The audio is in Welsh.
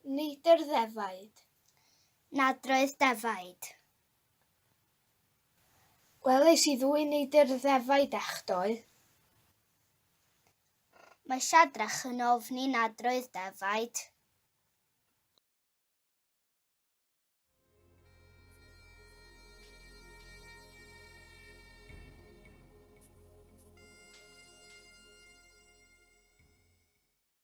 Neidr ddefaid. Nadroedd defaid. Welis i ddwy neidr ddefaid echdoe. Mae Siadrach yn ofni nadroedd defaid.